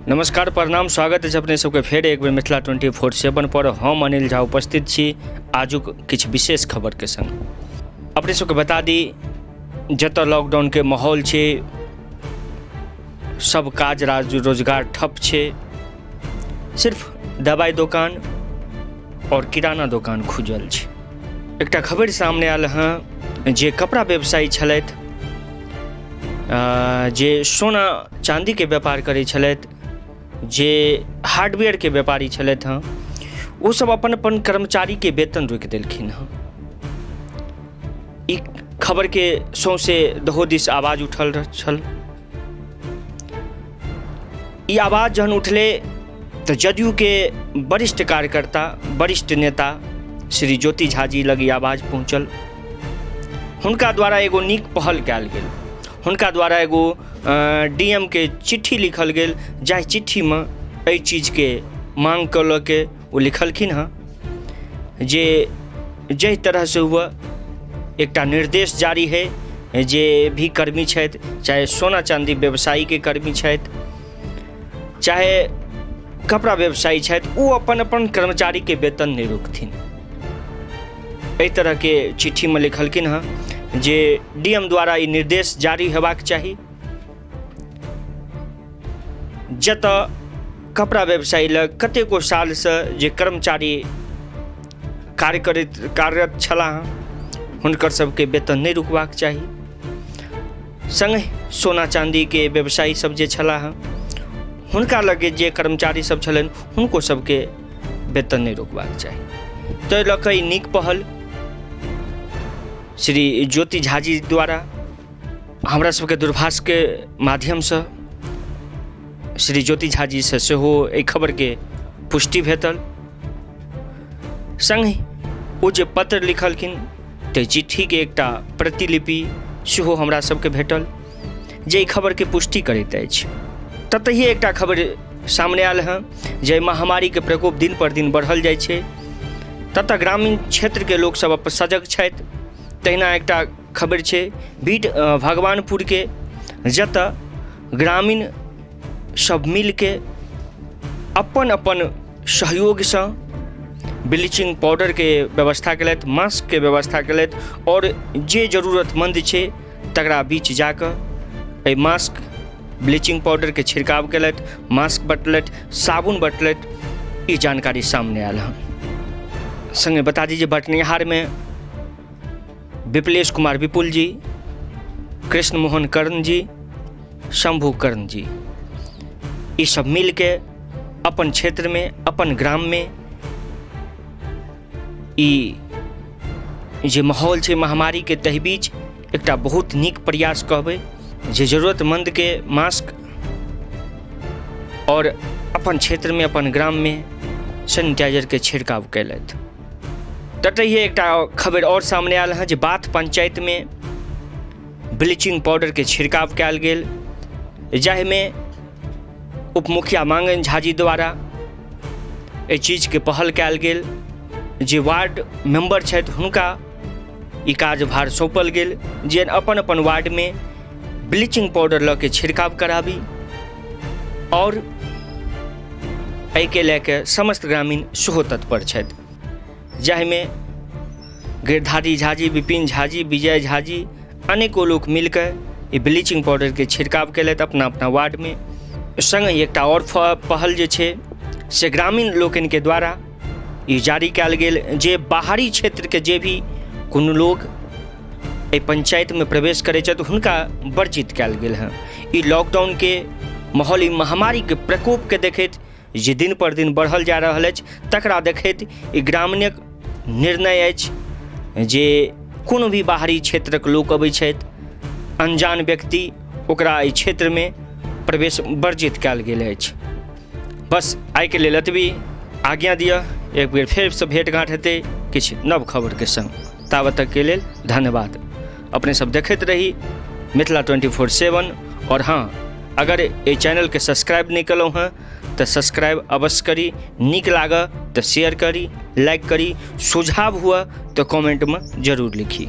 नमस्कार, प्रणाम, स्वागत अछि अपने सबके फेर एक बेर मिथिला 24/7 पर। हम अनिल झा उपस्थित छी आजुक किछु विशेष खबरके संग। अपने सबके बता दी, जतऽ लॉकडाउनके माहौल छै, सब काज राज रोजगार ठप छै, सिर्फ दवाइ दोकान आओर किराना दोकान खुजल छै। एकटा खबरि सामने आयल हँ जे कपड़ा व्यवसायी छलथि, जे सोना चाँदीके व्यापार करै छलथि, जे हार्डवेयरके व्यापारी छलथि हँ, ओसभ अपन अपन कर्मचारीके वेतन रोकि देलखिन हँ। ई खबरके सौँसे दहो दिस आवाज उठल छल। ई आवाज जहन उठलै तऽ जदयूके वरिष्ठ कार्यकर्ता, वरिष्ठ नेता श्री ज्योति झा जी लग ई आवाज पहुँचल। हुनका द्वारा एगो नीक पहल कयल गेल। हुनका द्वारा एगो डी एम के चिट्ठी लिखल गेल, जाहि चिट्ठीमे एहि चीजके माँगके लऽ के ओ लिखलखिन हँ जे जाहि तरहसँ हुए एकटा निर्देश जारी हइ, जे भी कर्मी छथि, चाहे सोना चाँदी व्यवसायीके कर्मी छथि, चाहे कपड़ा व्यवसायी छथि, ओ अपन अपन कर्मचारीके वेतन नहि रोकथिन। एहि तरहके चिट्ठीमे लिखलखिन हँ जे डी एम द्वारा ई निर्देश जारी हेबाक चाही। जतऽ कपड़ा व्यवसायी लग कतेको सालसँ जे कर्मचारी कार्य करैत कार्यरत छलाह हँ, हुनकर सबके वेतन नहि रुकबाक चाही। सङ्गहि सोना चाँदीके व्यवसायी सब जे छलाह हँ, हुनका लग जे कर्मचारी सब छलनि, हुनको सबके वेतन नहि रोकबाक चाही। ताहि लऽ कऽ ई नीक पहल श्री ज्योति झाजी द्वारा हमरा सबके दूरभाषके माध्यमसँ श्री ज्योति झाजीसँ सेहो एहि खबरके पुष्टि भेटल। सङ्गहि ओ जे पत्र लिखलखिन, ताहि चिट्ठीके एकटा प्रतिलिपि सेहो हमरा सबके भेटल, जे एहि खबरके पुष्टि करैत अछि। ततहि एकटा खबर सामने आयल हँ जे महामारीके प्रकोप दिन पर दिन बढ़ल जाइ छै, ततऽ ग्रामीण क्षेत्रके लोकसभ सजग छथि। तहिना एकटा खबरि छै बीट भगवानपुरके, जतऽ ग्रामीण सब मिलके अपन अपन सहयोगसँ ब्लीचिंग पाउडरके व्यवस्था केलथि, मास्कके व्यवस्था केलथि आओर जे जरूरतमन्द छै तकरा बीच जाकऽ एहि मास्क, ब्लीचिंग पाउडरके छिड़काव केलथि, मास्क बँटलथि, साबुन बँटलथि। ई जानकारी सामने आयल हँ। सङ्गे बता दी जे बँटनिहारमे विप्लेश कुमार विपुल जी, कृष्ण मोहन कर्ण जी, शंभू कर्ण जी, ई सब मिलके अपन क्षेत्रमे, अपन ग्राममे ई जे माहौल छै महामारीके, तहि बीच एकटा बहुत नीक प्रयास कहबै जे जरूरतमन्दके मास्क आओर अपन क्षेत्रमे, अपन ग्राममे सैनिटाइजरके छिड़काव कयलथि। ततहिए एकटा खबरि आओर सामने आयल हँ जे बाथ पंचायतमे ब्लीचिंग पाउडरके छिड़काव कयल गेल, जाहिमे उपमुखिया मांगन झाजी द्वारा एहि चीजके पहल कयल गेल। जे वार्ड मेम्बर छथि, हुनका ई कार्यभार सौंपल गेल जे अपन अपन वार्डमे ब्लीचिंग पाउडर लऽ के छिड़काव कराबी आओर एहिके लए कऽ समस्त ग्रामीण सेहो तत्पर छथि, जाहिमे गिरधारी झाजी, विपिन झाजी, विजय झाजी, अनेको लोक मिलके ई ब्लीचिंग पाउडरके छिड़काव केलथि अपना अपना वार्डमे। सङ्गहि एकटा आओर पहल जे छै से ग्रामीण लोकनिके द्वारा ई जारी कयल गेल जे बाहरी क्षेत्रके जे भी कोनो लोक एहि पंचायतमे प्रवेश करै छथि, हुनका वर्जित कयल गेल हँ। ई लॉकडाउनके माहौल, ई महामारीके प्रकोपके देखैत जे दिन पर दिन बढ़ल जा रहल अछि, तकरा देखैत ई ग्रामीणक निर्णय अछि जे कोनो भी बाहरी क्षेत्रक लोक अबै छथि, अनजान व्यक्ति, ओकरा एहि क्षेत्रमे प्रवेश वर्जित कयल गेल अछि। बस आइके लेल एतबी। आज्ञा दिअ, एक बेर फेरसँ भेँट घाँट हेतै किछु नव खबरके सङ्ग। ताबत तकके लेल धन्यवाद। अपने सब देखैत रही मिथिला 24/7। आओर हँ, अगर एहि चैनलके सब्सक्राइब नहि केलहुँ हँ तऽ सब्सक्राइब अवश्य करी। नीक लागऽ तऽ शेयर करी, लाइक करी, सुझाव हुए तऽ कमेंटमे जरूर लिखी।